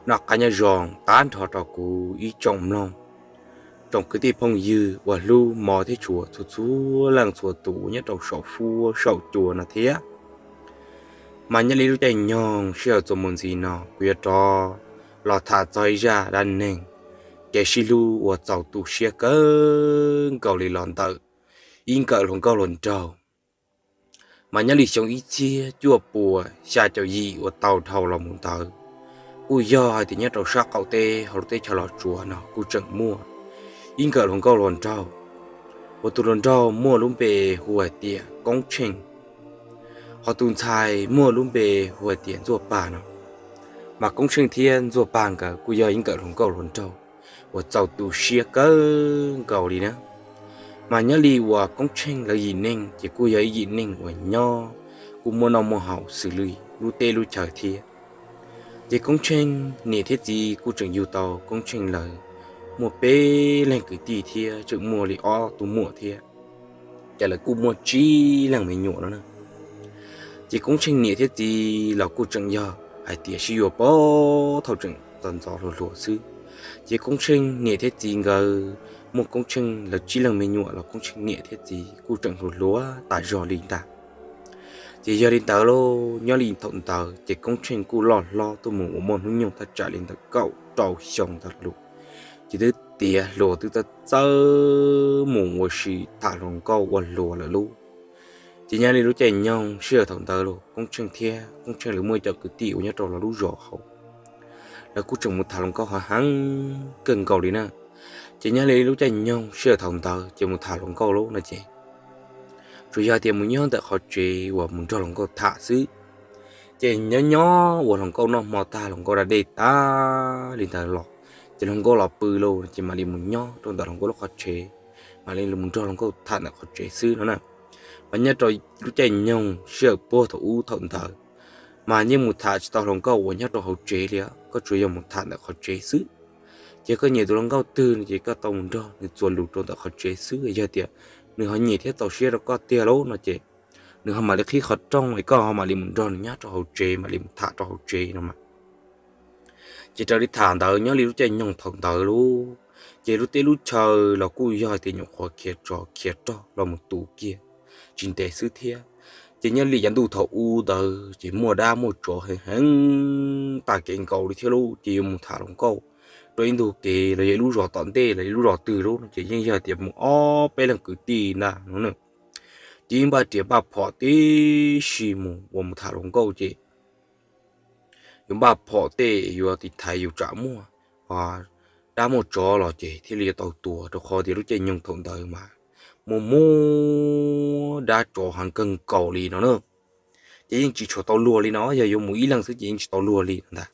Noj qab nyob zoo tag nrho rau kuv ib tsoom mloog, tsoom kwv tij phooj ywg uas hlub mos thiab tshua txhua txhua leej txhua tus nyob rau saum huab saum cua no thiab. Mas nyob li lub caij nyoog sij hawm txuas mus ntxiv no kuv yuav rov los tham txog ib zaj dab neeg kev sib hlub uas txaus tu siab kawg nkaus li los ntawm ib nkawm hluas nkauj hluas nraug. Mas nyob li xyoo ib txhiab cuaj puas xya caum yim uas tau dhau los mus ntawd, kuj yog hais tias nyob rau sab qaum teb hauv lub teb chaws Los Tsuas no kuj tseem muaj ib nkawm hluas nkauj hluas nraug, uas tus hluas nraug muaj lub npe hu hais tias Koob Tsheej, ho tus ntxhais muaj lub npe hu hais tias Ntxuaj Pag no. Mas Koob Tsheej thiab Ntxuaj Pag nkawd kuj yog ib nkawm hluas nkauj hluas nraug uas txaus tu siab kawg nkaus li na. Mas nyob li uas Koob Tsheej lawv yim neeg ces kuj yog ib yim neeg uas nyob kuj muaj noj muaj haus xws li lub teb lub chaw thiab. Ces Koob Tsheej niam thiab txiv kuj tseem yug tau Koob Tsheej lawv muaj peb leeg kwv tij thiab tseem muaj li ob tug muam thiab, ces lawv kuj muaj tsib leeg me nyuam no na. Ces Koob Tsheej niam thiab txiv los kuj tseem yog hais tias sib yuav puag thaum tseem ntxov ntxov hluas hluas xwb. Ces Koob Tsheej niam thiab txiv nkawd muaj Koob Tsheej lawv tsib leeg me nyuam los Koob Tsheej niam thiab txiv kuj tseem hluas hluas tas zog li ntag. Ces yog li ntawd lauj, nyob li thaum ntawd ces Koob Tsheej kuj loj hlob tuaj mus uas muaj hnub nyoog thaj tsam li ntawm kaum rau xyoo ntawd lauj, ces twb tiav hluas twb txawj txawj mus ua si tham hluas nkauj ua hluas lawm lauj. Ces nyob li lub caij nyoog sij hawm thaum ntawd los Koob Tsheej thiab Koob Tsheej lawv muaj cov kwv tij uas nyob rau lawv lub zos hauv, lawv kuj tseem mus tham hluas nkauj heev heev kawg nkaus li na. Ces nyob li lub caij nyoog sij hawm thaum ntawd ces mus tham hluas nkauj lauj no ces tsuas yog tias mus nyob ntawm qhov tsev uas mus nrog hluas nkauj tham xwb. Ces nyob nyob uas hluas nkauj noj hmo tag hluas nkauj da dej tag li ntawd los, ces hluas nkauj los pw lauj ces mam li mus nyob rau ntawm hluas nkauj lub qhov tsev, mam li mus nrog hluas nkauj tham ntawm qhov tsev xwb no na. Mas nyob rau lub caij nyoog sij hawm puag thaum ub thaum ntawd, mas yeej mus tham tsis tau hluas nkauj uas nyob rau hauv tsev li, koj tsuas yog mus tham ntawm qhov tsev xwb. Ces koj nyiam tus hluas nkauj twg no ces koj tau mus nrog nws txuas lus rau ntawm qhov tsev xwb, yog tias nws ho nyiam thiab txaus siab rau koj tiag lauj no ces nws ho mam li qhib qhov rooj es koj ho mam li mus nrog nws nyob rau hauv tsev mam li mus tham rau hauv tsev no mas. Ces raws li tham ntawd nyob li lub caij nyoog thaum ntawd lauj, ces lub teb lub chaw los kuj yog tias nyuam qhuav khiav tsov khiav rog los mus tu kiag tsis ntev xwb thiab. Ces nyob li yav ntuj thaum ub ntawd ces muaj dab muaj tsov heev heev tas kev nkaus li thiab lauj, ces yuav mus tham hluas nkauj rau ib ntug kev los yog ib lub zos tom ntej los ib lub zos twg lauj no ces yeej yog tias mus ob peb leeg kwv tij ntag no na. Ces yeej npaj riam npaj phom tib si mus uas mus tham hluas nkauj ces yuav npaj phom tej yuav tiv thaiv yus tsam muaj dab muaj tsov los ces thiaj li yuav tau tua, rau qhov tias lub caij nyoog thaum ntawd mas muaj muaj dab tsov heev kawg nkaus li no na. Ces yeej tsis tshua tau luag li no, yog yuav mus ib leeg xwb ces yeej tsis tau luag li no ntag.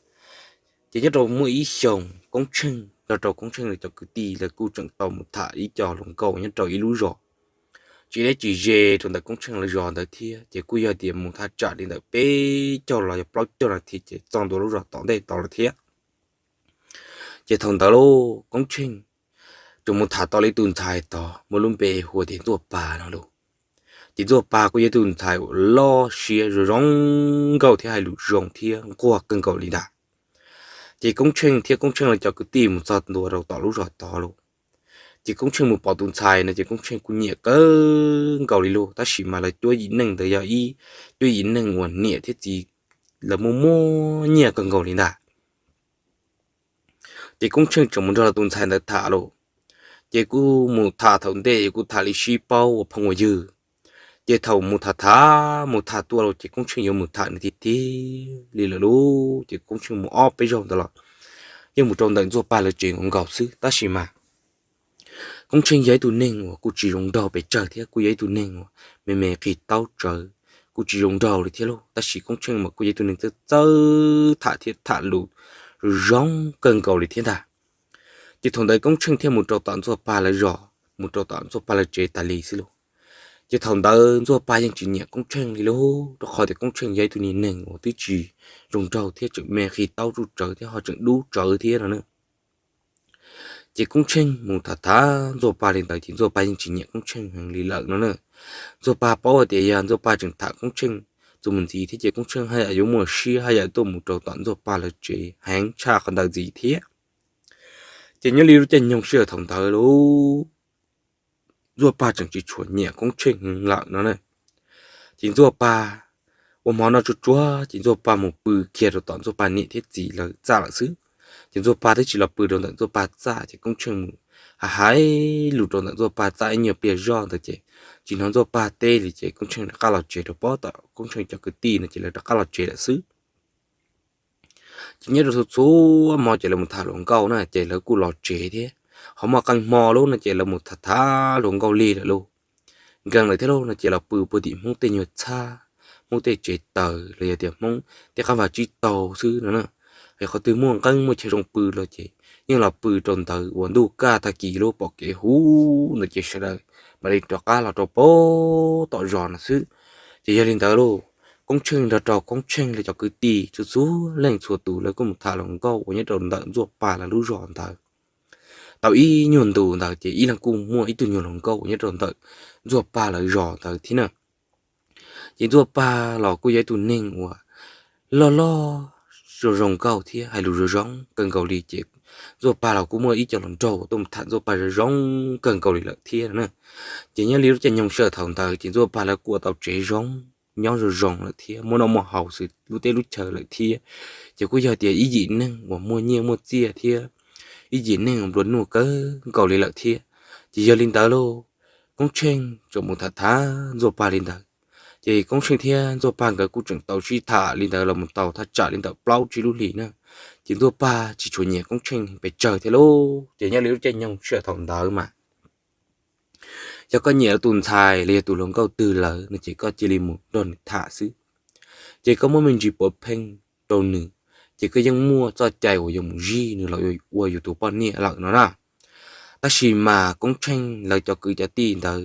Ces nyob rau muaj ib xyoos Koob Tsheej nrog rau Koob Tsheej lawv cov kwv tij lawv kuj tseem tau mus tham ib co hluas nkauj nyob rau ib lub zos tsis deb tsis ze rau ntawm Koob Tsheej lawv zos ntawd thiab, ces kuj yog tias mus thaj tsam li ntawm peb caug los yog plaub caug nas this ces txog ntua lub zos tom ntej tau lawm thiab. Ces thaum ntawd lauj Koob Tsheej tseem mus tham tau li tus ntxhais tod muaj lub npe hu tias Ntxuaj Pag no lauj. Ces Ntxuaj Pag kuj yog tus ntxhais uas loj siab zoo zoo nkauj thiab hais lus zoo thiab nquag kawg nkaus li ntag. Ces Koob Tsheej thiab Koob Tsheej lawv cov kwv tij mus txog ntua rau tom lub zos tod lauj, ces Koob Tsheej mus pom tus ntxhais no ces Koob Tsheej kuj nyiam kawg nkaus li lauj, tab sis mas lawv cuab yim neej ntawd yog ib cuab yim neej uas niam thiab txiv lawv muaj muaj nyiaj kawg nkaus li ntag. Ces Koob Tsheej tseem mus nrog tus ntxhais ntawd tham lauj, ces kuj mus tham thaum ntej kuj tham li sib paub ua phooj ua ywg. Ces thaum mus tham tham mus tham tuaj lauj ces Koob Tsheej yuav mus tham nws tiag tiag li lawm lauj, ces Koob Tsheej mus ob peb zaug ntawd los yeej mus rau ntawm Ntxuaj Pag lawv tsev nkaus nkaus xwb, tab sis mas Koob Tsheej yog ib tug neeg uas kuj tsis zoo nraug pes tsawg thiab kuj yog ib tug neeg uas me me qis taub tsawv, kuj tsis zoo nraug li thiab lauj, tab sis Koob Tsheej mas kuj yog ib tug neeg txawj txawj tham thiab tham lus zoo kawg nkaus li thiab ntag. Ces thaum ntawd Koob Tsheej thiaj mus rau tom Ntxuaj Pag lawv zos, mus rau tom Ntxuaj Pag lawv tsev tas li xwb lauj. Ces thaum ntawd Ntxuaj Pag yeej tsis nyiam Koob Tsheej li lauj, rau qhov tias Koob Tsheej yog ib tug niag neeg uas twb tsis zoo nraug thiab tseem me qis taub tsuj tsawv thiab ho tseem dub tsawv thiab no na. Ces Koob Tsheej mus tham tham Ntxuaj Pag li ntawd ces Ntxuaj Pag yeej tsis nyiam Koob Tsheej heev li lawm no na. Ntxuaj Pag paub hais tias yog Ntxuaj Pag tseem tham Koob Tsheej txuas mus ntxiv thiab ces Koob Tsheej haj yam yuav muaj siab haj yam tuaj mus rau tom Ntxuaj Paj lawv tsev heev tshaj qhov ntawd ntxiv thiab. Ces nyob li lub caij nyoog sij hawm thaum ntawd lub Ntxuaj Paj tseem tsis tshua nyiam Koob Tsheej lawm no na. Ces Ntxuaj Paj ua hmo noj tsuag tsuag ces Ntxuaj Paj mus pw kiag rau tom Ntxuaj Paj niam thiab txiv lawv txaj lawm xwb. Ces Ntxuaj Paj twb tsis los pw rau ntawm Ntxuaj Paj txaj ces Koob Tsheej mus hais hais lus rau ntawm Ntxuaj Paj txaj ib nyuag pliag zoj ntawd ces tsis hnov Ntxuaj Paj teb li ces Koob Tsheej rov qab los tsev rau pob tom Koob Tsheej cov kwv tij no ces lawv rov qab los tsev lawm xwb. Ces nyob rau txhua txhua hmo ces lawv mus tham hluas nkauj na ces lawv kuj los tsev thiab. Ho muaj qee hmo lub no ces lawv mus tham tham hluas nkauj lig lawm lauj, nkees lawm thiab lauj no ces los pw puag tim Hmoob tej nyuag txhab, Hmoob tej tsev taws los yog tias Hmoob tej qab vaj tsib taug xwb no na. Es qhov twg muaj nqeeb muaj chaw zoo pw los ces yeej los pw rau ntawd uas ntuj kaj tag kis lub pom kev huv ntawd ces sawv daws mam li rov qab los rau pob tom zos no xwb. Ces yog li ntawd lauj, Koob Tsheej nrog rau Koob Tsheej lawv cov kwv tij txhua txhua leej txhua tus lawv kuj mus tham hluas nkauj uas nyob rau ntawm Ntxuaj Paj lawv lub zos ntawd. Tau ib nyuag ntu ntawd ces ib leeg kuj muaj ib tug nyuag hluas nkauj uas nyob rau ntawm Ntxuaj Paj lawv zos ntawd thiab na. Ces Ntxuaj Paj los kuj yog ib tug neeg uas loj loj zoo zoo nkauj thiab hais lus zoo zoo kawg nkaus li ces Ntxuaj Paj los kuj muaj ib co hluas nraug uas tuaj mus tham Ntxuaj Paj zoo zoo kawg nkaus li lawm thiab na. Ces nyob li lub caij nyoog sij hawm thaum ntawd ces Ntxuaj Paj lawv kuj ua tau tsev zoo, nyob zoo zoo lawm thiab muaj noj muaj haus xws lub teb lub chaw lawm thiab. Ces kuj yog tias ib yim neeg uas muaj nyiaj muaj txiaj thiab ib yim neeg uas nplua nuj kawg nkaus li lawm thiab. Ces yog li ntawd lauj, Koob Tsheej tseem mus tham tham Ntxuaj Paj li ntawd. Ces Koob Tsheej thiab Ntxuaj Paj nkawd kuj tseem tau sib tham li ntawd los mus tau thaj tsam li ntawm plaub tsib lub hlis na. Ces Ntxuaj Paj tsis tshua nyiam Koob Tsheej pes tsawg thiab lauj. Ces nyob li lub caij nyoog sij hawm thaum ntawd mas yog koj nyiam lawv tus ntxhais los yog tus hluas nkauj twg lawm no ces koj cia li mus nrog nws tham xwb. Ces koj muab me ntsis puav pheej rau nws, ces koj yeej muaj txoj cai uas yuav mus zij nws los ua yus tus poj niam lawm no na. Tab sis mas Koob Tsheej lawv cov kwv cov tij ntawd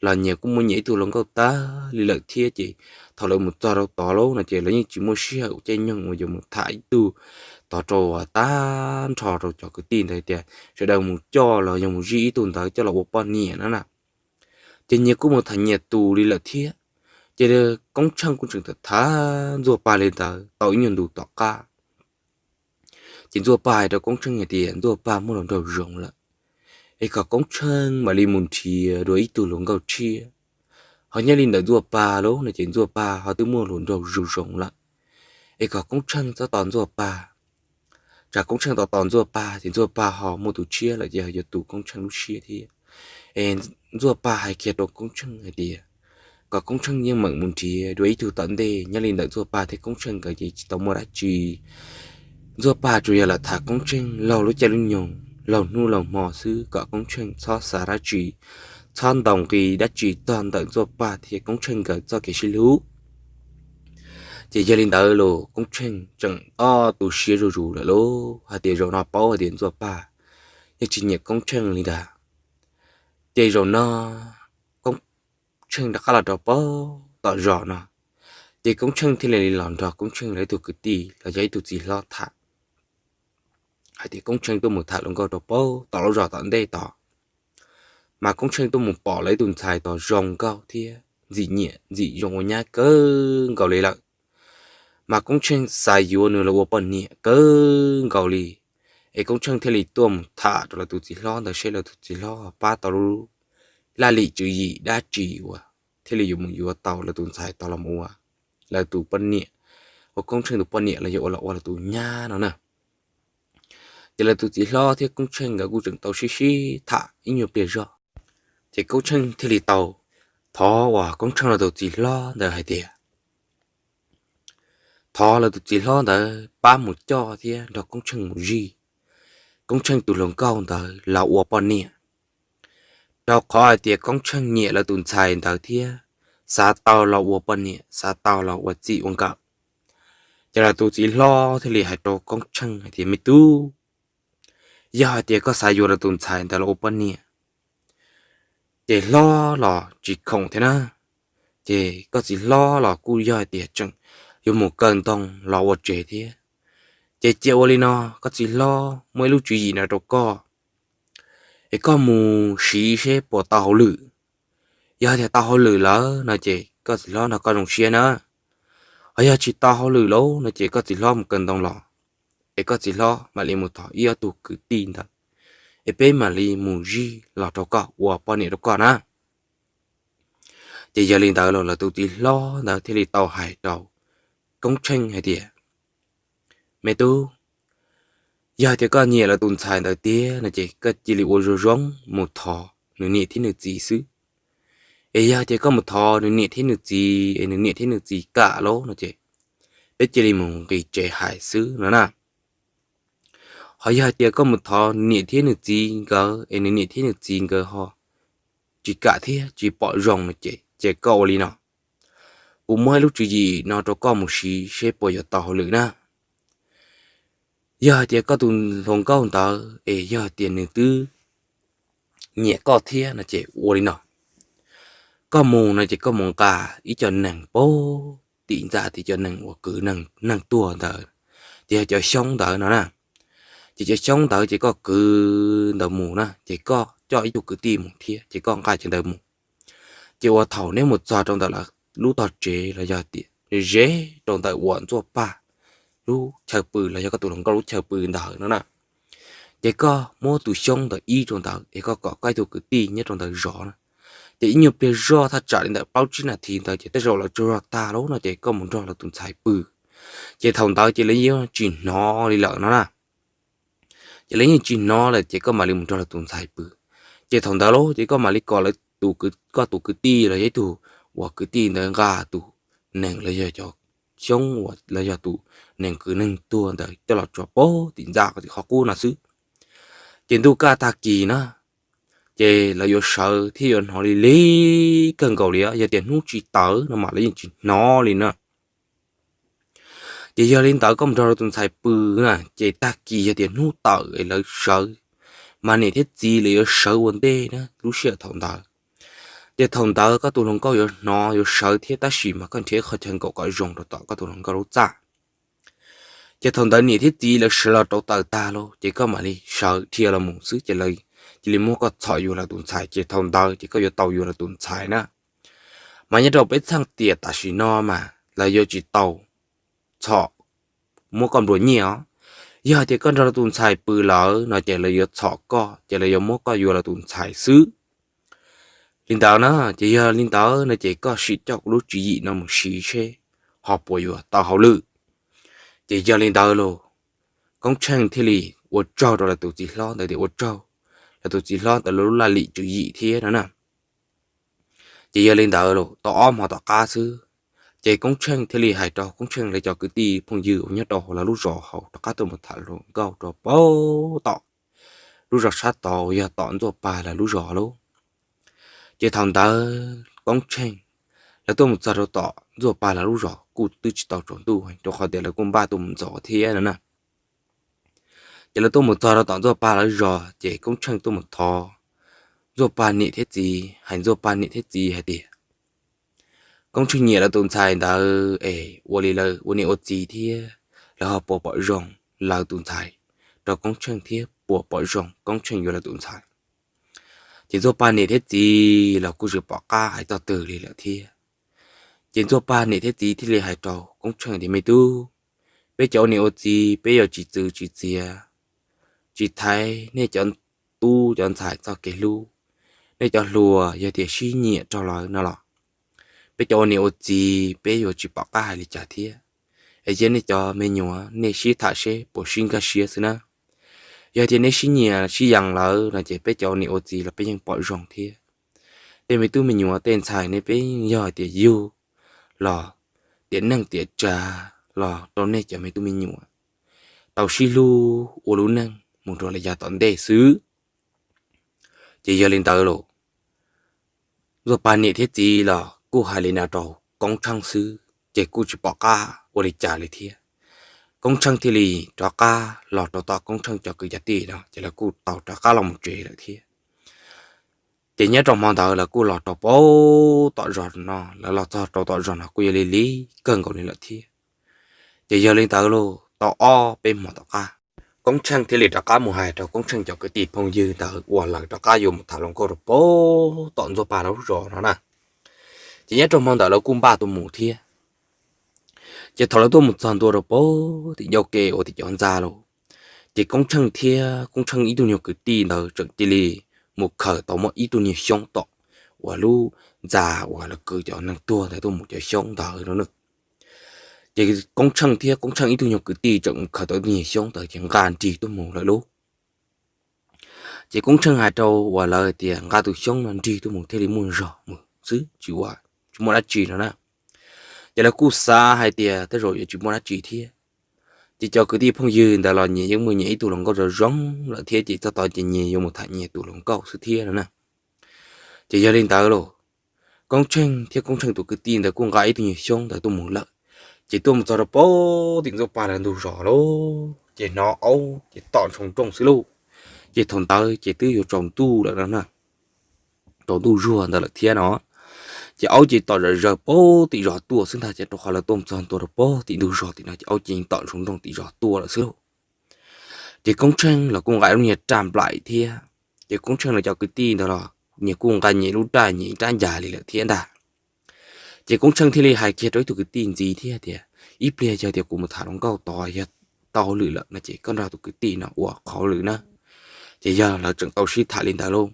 los nyias kuj muaj nyias ib tug hluas nkauj tag li lawm thiab ces thaum lawv mus txog rau tod lauj no ces lawv yeej tsis muaj sij hawm caij nyoog uas yuav mus tham ib tug tod rau tag nrho rau cov kwv tij ntawd tias sawv daws mus coj los yog mus zij ib tug ntawd coj los ua poj niam no na. Ces nyias kuj mus tham nyias tus li lawm thiab. Ces Koob Tsheej kuj tseem tham tham Ntxuaj Paj li ntawd tau ib nyuag ntu tom qab. Ces Ntxuaj Paj hais rau Koob Tsheej hais tias Ntxuaj Paj muaj hluas nraug zoo lawm, es kom Koob Tsheej mam li mus nrhiav dua ib tug hluas nkauj tshiab. Ho nyob li ntawm Ntxuaj Paj lauj no ces Ntxuaj Paj ho twb muaj hluas nraug zoo zoo lawm, es kom Koob Tsheej txhob tos Ntxuaj Paj. Tsam Koob Tsheej tos tos Ntxuaj Paj ces Ntxuaj Paj ho muaj tus tshiab lawm ces yuav tu Koob Tsheej lub siab thiab. Es Ntxuaj Paj hais kiag rau Koob Tsheej hais tias kom Koob Tsheej yeej meem mus nrhiav dua ib tug tom ntej. Nyob li ntawm Ntxuaj Paj thiab Koob Tsheej nkawd ces tsis tau muaj dab tsi. Ntxuaj Paj tsuas yog lam tham Koob Tsheej laug lub caij lub nyoog, laug hnub laug hmo xwb, kom Koob Tsheej txhob xav dab tsi, txhob ntaus nqi dab tsi txog ntawm Ntxuaj Paj thiab Koob Tsheej nkawd txoj kev sib hlub. Ces yog li ntawd los Koob Tsheej tseem ob tu siab zuj zus lawm lauj, hais tias zaum no paub hais tias Ntxuaj Paj yeej tsis nyiam Koob Tsheej li ntag. Ces zaum no Koob Tsheej rov qab los rau pab tom zos no, ces Koob Tsheej thiaj li los nrog Koob Tsheej lawv ib tug kwv tij los yog ib tug txiv hlob tham hais tias Koob Tsheej tuaj mus tham hluas nkauj rau pab tom lub zos tom ntej tod. Mas Koob Tsheej tuaj mus pom lawv ib tug ntxhais tod zoo nkauj thiab ntxim nyiam ntxim zoo ua nyab kawg nkaus li lawm. Mas Koob Tsheej xav yuav nws los ua poj niam kawg nkaus li. Es Koob Tsheej thiaj li tuaj mus tham rau lawv tus txiv hlob ntawd seb lawv tus txiv hlob pab tau lub laj lim tswv yim dab tsi uas thiaj li yuav mus yuav tau lawv tus ntxhais tod los ua lawv tus poj niam, ua Koob Tsheej tus poj niam los yog ua los ua lawv tus nyab no na. Ces lawv tus txiv hlob thiab Koob Tsheej nkawd kuj tseem tau sib sib tham ib nyuag pliag zog. Ces Koob Tsheej thiaj li tau thov uas Koob Tsheej lawv tus txiv hlob ntawd hais tias thov lawv tus txiv hlob ntawd pab mus coj thiab nrog Koob Tsheej mus zij Koob Tsheej tus hluas nkauj ntawd los ua poj niam, rau qhov hais tias Koob Tsheej nyiam lawv tus ntxhais ntawd thiab xav tau los ua poj niam, xav tau los ua txij ua nkawm. Ces lawv tus txiv hlob thiaj li hais rau Koob Tsheej hais tias, me tub, yog hais tias koj xav yuav lawv tus ntxhais ntawd los ua poj niam, ces hlob los tsis khoom thiab na. Ces koj txiv hlob los kuj yog hais tias tseem yuav mus kaw ntoo los ua tsev thiab. Ces cia ua li no, koj txiv hlob muaj ib lub tswv yim no rau koj, es koj mus siv seb puas tau hauj lwm. Yog tias tau hauj lwm lawm no ces koj txiv hlob nrog koj zoo siab na. Ho yog tsis tau hauj lwm lauj no ces koj txiv hlob mus kaw ntoo los, es koj txiv hlob mam li mus thov ib ob tug kwv tij ntawd, es peb mam li mus zij los rau koj ua poj niam rau koj na. Ces yog li ntawd los lawv tus txiv hlob ntawd thiaj li tau hais rau Koob Tsheej hais tias, Me tub, yog tias koj nyiam lawv tus ntxhais ntawd tiag no ces koj cia li ua zoo zoo mus thov nws niam thiab nws txiv xwb. Es yog tias koj mus thov nws niam thiab nws txiv es nws niam thiab nws txiv kam lauj no ces peb cia li mus nqis tsev hais xwb no na. Ho yog hais tias koj mus thov nws niam thiab nws txiv nkawd es nws niam thiab nws txiv nkawd ho tsis kam thiab tsis pom zoo no ces, ces koj ua li no, kuv muab ib lub tswv yim no rau koj mus siv seb puas yuav tau hauj lwm na. Yog hais tias koj tus hluas nkauj ntawd es yog hais tias nws twb nyiam koj thiab no ces ua li no, koj mus no ces koj mus nqa ib co nees pag tim ntxa tim cov nees uas kwv neeg tuag ntawd, ces yog cov xyoob ntawd no na. Ces cov xyoob ntawd ces koj kwv ntawd mus na, ces koj coj ib tug kwv tij mus thiab ces koj nqa cov ntawd mus. Ces uas thaum neb mus txog rau ntawm lawv lub tog tsev los yog tias ze rau ntawm uas Ntxuaj Paj lub chaw pw los yog koj tus hluas nkauj lub chaw pw ntawd no na, ces koj muab tus xyoob ntawd ib rau ntawd es koj kom koj ib tug kwv tij nyob rau ntawd zov na. Ces ib nyuag pliag zoj thaj tsam li ntawm plaub tsib nas this ntawd ces tej zaum lawv tsaug zog tag lawm no ces koj mus nrog lawv tus ntxhais pw. Ces thaum ntawd ces lawv yeej tsis hnov li lawm no na. Ces lawv yeej tsis hnov lawm ces koj mam li mus nrog lawv tus ntxhais pw. Ces thaum ntawd los ces koj mam li kom lawv tus, koj tus kwv tij los yog ib tug uas kwv tij ntawd nqa tus nees los yog cov xyoob uas los yog tus nees kwv neeg tuag ntawd coj los tso pag tim ntxa qhov qub no xwb. Ces ntuj kaj tag kis na, ces lawv yuav sawv thiab yuav hnov li li kawg nkaus li, yog tias hnub tsis tawm no mas lawv yeej tsis hnov li na. Ces yog li ntawd koj mus nrog lawv tus ntxhais pw na, ces tag kis yog tias hnub tawm es lawv sawv, mas niam thiab txiv lawv yuav sawv ua ntej na lub sij hawm thaum ntawd. Ces thaum ntawd koj tus hluas nkauj yuav hnov yuav sawv thiab tab sis mas koj nrhiav qhov chaw nkaum kom zoo rau tom koj tus hluas nkauj lub txaj. Ces thaum ntawd niam thiab txiv lawv sawv los rau taws tag lauj ces koj mam li sawv dhia los mus xwb ces lawv cia li muab koj txhom yuav lawv tus ntxhais ces thaum ntawd ces koj yuav tau yuav lawv tus ntxhais na. Mas nyob rau peb txheej tiam tam sim no mas lawv yuav tsis tau txhom muab koj nplua nyiaj os. Yog hais tias koj nrog lawv tus ntxhais pw lawm no ces lawv yuav txhom koj ces lawv yuav muab koj yuav lawv tus ntxhais xwb. Li ntawd na, ces yog li ntawd no ces koj sim coj kuv lub tswv yim no mus siv seb ho puas yuav tau hauj lwm. Ces yog li ntawd los Koob Tsheej thiaj li ua tsaug rau lawv tus txiv hlob ntawd tias ua tsaug lawv tus txiv hlob ntawd lub laj lim tswv yim thiab no na. Ces yog li ntawd los tau ob hmo tom qab xwb, ces Koob Tsheej thiaj li hais rau Koob Tsheej lawv cov kwv tij phooj ywg uas nyob rau hauv lawv lub zos hauv rov qab tuaj mus tham hluas nkauj rau pem tom lub zos sab tod uas yog tom Ntxuaj Paj lawv lub zos lauj. Ces thaum ntawd Koob Tsheej lawv tuaj mus txog rau tom Ntxuaj Paj lawv lub zos kuj twb tsis tau tsaus ntuj rau qhov tias lawv kuj npaj tuaj mus ntxov thiab no na. Ces lawv tuaj mus txog rau tom Ntxuaj Paj lawv zos ces Koob Tsheej tuaj mus thov Ntxuaj Paj niam thiab txiv, hais Ntxuaj Paj niam thiab txiv hais tias Koob Tsheej nyiam lawv tus ntxhais ntawd es ua li lawv ua niam ua txiv thiab lawv ho puas pom zoo lawv tus ntxhais rau Koob Tsheej thiab puas pom zoo Koob Tsheej yuav lawv tus ntxhais. Ces Ntxuaj Paj niam thiab txiv los kuj tsis pom qab hais txog twg li lawm thiab. Ces Ntxuaj Paj niam thiab txiv thiaj li hais rau Koob Tsheej tias me tub, peb cov ua niam ua txiv peb yuav tsis txwv tsis txiav, tsis thaiv nej cov tub cov ntxhais txoj kev hlub. Nej cov hluas yog tias sib nyiam rau lawm no los peb cov ua niam ua txiv peb yuav tsis pom qab hais li cas thiab. Es cia nej cov me nyuam nej sib tham seb puas sib nkag siab xwb na. Yog tias nej sib nyiam sib yees lawm no ces peb cov ua niam ua txiv los peb yeej pom zoo thiab. Tej me tub me nyuam tej ntxhais nej peb yeej yog tias yug los tiam neej tiam tsav los rau nej cov me tub me nyuam tau sib hlub ua lub neej mus rau lawm yav tom ntej xwb. Ces yog li ntawd los Ntxuaj Paj niam thiab txiv los kuj hais li no rau Koob Tsheej xwb ces kuj tsis pom qab ua li cas li thiab. Koob Tsheej thiaj li rov qab los rau tom Koob Tsheej cov kwv cov tij no ces lawv kuj tau rov qab los mus tsev lawm thiab. Ces nyob rau hmo ntawd lawv kuj los rau pem tom zos no, lawv los txog rau tom zos no kuj yog li li kawg nkaus li lawm thiab. Ces yog li ntawd los tau ob peb hmo tom qab, Koob Tsheej thiaj li rov qab mus hais rau Koob Tsheej cov kwv tij phooj ywg ntawd uas lawv rov qab yuav mus tham hluas nkauj rau pem tom Ntxuaj Paj lawv lub zos no na. Ces nyob rau hmo ntawd lawv kuj npaj tuaj mus thiab. Ces thaum lawv tuaj mus txog ntua rau pem tim ncauj ke uas tim cov ntxa lawm, ces Koob Tsheej thiab Koob Tsheej ib tug nyuag kwv tij ntawd tseem cia li mus khaws tau muaj ib tug niag xyoob tom uas lub ntxa uas lawv kwv cov neeg tuag ntawd tuaj mus cov xyoob ntawd no. Ces Koob Tsheej thiab Koob Tsheej ib tug nyuag kwv tij tseem mus khaws tau ib tug niag xyoob ntawd ces nqa nrig tuaj mus lawm lauj. Ces Koob Tsheej hais rau uas lawv tias nqa tus xyoob no nrig tuaj mus thiaj li muaj zog mus xwb, tsis ua, tsis muaj dab tsi no na. Ces lawv kuj xav hais tias tej zaum yuav tsis muaj dab tsi thiab. Ces cov kwv tij phooj ywg ntawd los nyias yeej muaj nyias ib tug hluas nkauj zoo zoo lawm thiab, ces txog tod ces nyias yuav mus tham nyias tus hluas nkauj xwb thiab no na. Ces yog li ntawd lauj, Koob Tsheej thiab Koob Tsheej tus kwv tij ntawd kuj nqa ib tug nyuag xyoob ntawd tuaj mus lawm. Ces tuaj mus txog rau pem tim Ntxuaj Paj lawv ntug zos lauj, ces hnov aub ces tom ntshoo nrooj xwb lauj. Ces thaum ntawd ces twb yuav tsaus ntuj lawm no na, tsaus ntuj zuag ntawd lawm thiab no. Ces aub ces tom zom zaws pem tim zos tuaj xwb ntag, ces rau qhov lawv tuaj mus txog ntua rau pem tim ntug zos tim no ces aub ces yeej tom ntshoo nrooj tim zos tuaj lawm xwb lauj. Ces Koob Tsheej los kuj nqa lub niag raj nplaim thiab, ces Koob Tsheej los cov kwv tij ntawd los nyias kuj nqa nyias lub raj nyias rab ncas li lawm thiab ntag. Ces Koob Tsheej thiaj li hais kiag rau ib tug kwv tij ntxiv thiab tias, ib pliag yog tias kuv mus tham hluas nkauj tod yog tau hauj lwm lawm no ces koj nrog tus kwv tij no ua qhov hauj lwm na. Ces yog lawv tseem tau sib tham li ntawd lauj.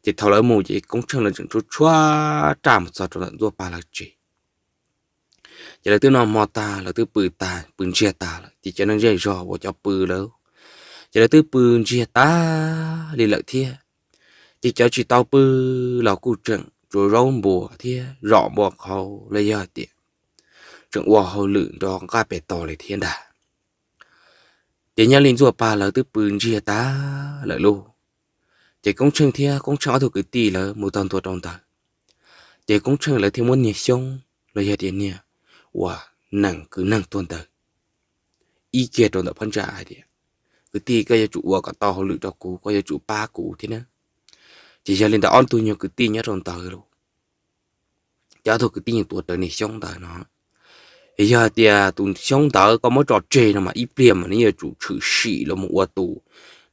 Ces thaum lawv mus ces Koob Tsheej lawv tseem tshuab tshuab raj mus txog rau ntawm Ntxuaj Paj lawv tsev. Ces lawv twb noj hmo tag, lawv twb pw tag, pw ntsiag tag lawm, ces cov neeg zej zog uas cov pw lawm, ces lawv twb pw ntsiag tag li lawm thiab. Ces cov tsis tau pw los kuj tseem tsuav zaub npua thiab zom npua qhauv los yog tias tseem ua hauj lwm nrov nqaj pes tos li thiab ntag. Ces nyob li Ntxuaj Paj lawv twb pw ntsiag tag lawm lauj, ces Koob Tsheej thiab Koob Tsheej ob tug kwv tij lawv mus txog ntua rau ntawd, ces Koob Tsheej lawv thiaj muab niag xyoob los yog tias niag uas nees kwv neeg tuag ntawd ib kiag rau ntawm phab ntsa hais tias, kwv tij, koj yuav tsum ua kom tau hauj lwm rau kuv, koj yuav tsum pab kuv thiab na. Ces yog li ntawd ob tug nyuag kwv tij nyob rau ntawd lauj, ces ob tug kwv tij yeej tuav rawv niag xyoob ntawd no. Yog hais tias tus xyoob ntawd koj muab tso tseg no mas ib pliag mas nws yuav tsum tshwm sim los mus ua tus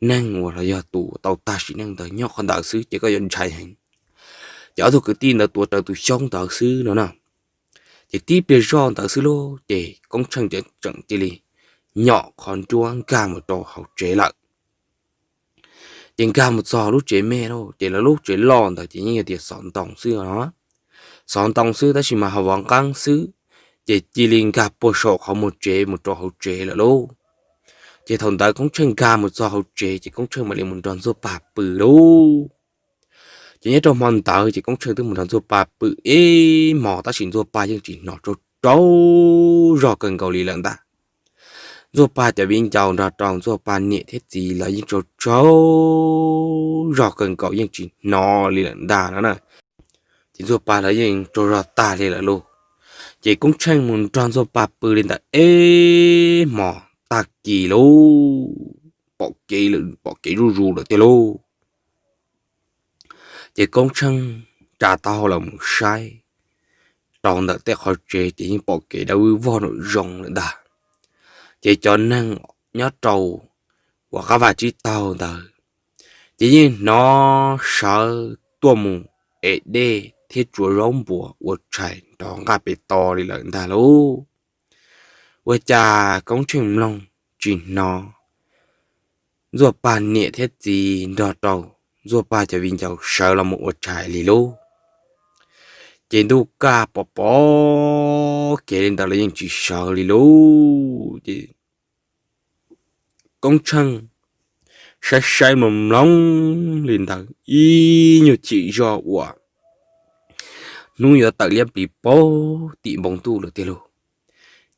neeg uas los yog tus tau tag sim neej ntawd nyob qhov ntawd xwb ces koj yuav ntshai heev. Ces ob tug kwv tij ntawd tuav rawv tus xyoob ntawd xwb no na. Ces tib pliag zoj ntawd xwb lauj, ces Koob Tsheej tseem cia li nyom qhov nruab nkag mus rau hauv tsev lawm. Ces nkag mus txog lub tsev me lauj, ces lawv lub tsev loj ntawd ces yeej yog tias xov ntoo xwb no, xov ntoo xwb tab sis mas ho vov nqeeb xwb, ces cia li nkag puag saum qhov muag tsev mus rau hauv tsev lawm lauj. Ces thaum ntawd Koob Tsheej nkag mus txog hauv tsev ces Koob Tsheej mam li mus nrog Ntxuaj Paj pw lauj. Ces nyob rau hmo ntawd ces Koob Tsheej twb mus nrog Ntxuaj Paj pw ib hmos tab sis Ntxuaj Paj yeej tsis hnov rau rau zog kawg nkaus li lawm ntag. Ntxuaj Paj cov viv ncaus nrog rau Ntxuaj Paj niam thiab txiv los yeej tsaug tsaug zog kawg nkaus yeej tsis hnov li lawm ntag no na. Ces Ntxuaj Paj lawv yeej tsaug zog tag li lawm lauj. Ces Koob Tsheej mus nrog Ntxuaj Paj pw li ntawm ib hmos tag kis lauj, pom kev lawm, pom kev zuj zus lawm tiag lauj. Ces Koob Tsheej tsa taub hau los mus saib rau ntawm tej qhov tsev ces yeej pom kev dawb vog nraum zoov lawm ntag. Ces cov neeg nyob rau uas qab vaj tsib taug ntawd ces yeej hnov sawv tuaj mus ev dej thiab tsuav zaub npua ua tshais nrov nqaj pes tos li lawm ntag lauj. Ua cas Koob Tsheej mloog tsis hnov Ntxuaj Paj niam thiab txiv nrog rau Ntxuaj Paj cov viv ncaus sawv los mus ua tshais li lauj. Ces ntuj kaj pom pom kev li ntawd los yeej tsis sawv li lauj. Ces Koob Tsheej saib saib mloog mloog li ntawd ib nyuag chim zog uas hnub yuav tawm liab plis pem tim npoo ntuj lawm tiag lauj.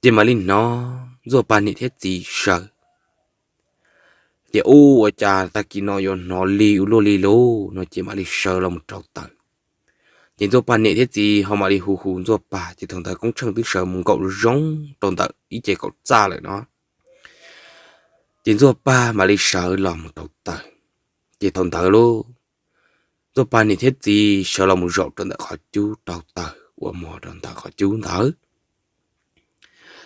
Ces mam li hnov Ntxuaj Paj niam thiab txiv sawv tias, Ub, ua cas tag kis no yuav hnov lig ua luaj li lauj? No ces mam li sawv los mus rau taws. Ces Ntxuaj Paj niam thiab txiv ho mam li hu hu Ntxuaj Paj, ces thaum ntawd Koob Tsheej twb sawv mus nkaum zoo rau ntawm ib ce kaum txaj lawm no. Ces Ntxuaj Paj mam li sawv los mus rau taws. Ces thaum ntawd lauj, Ntxuaj Paj niam thiab txiv sawv los mus zaum rau ntawm qhov cub rau taws uas muag rau ntawm qhov cub ntawd.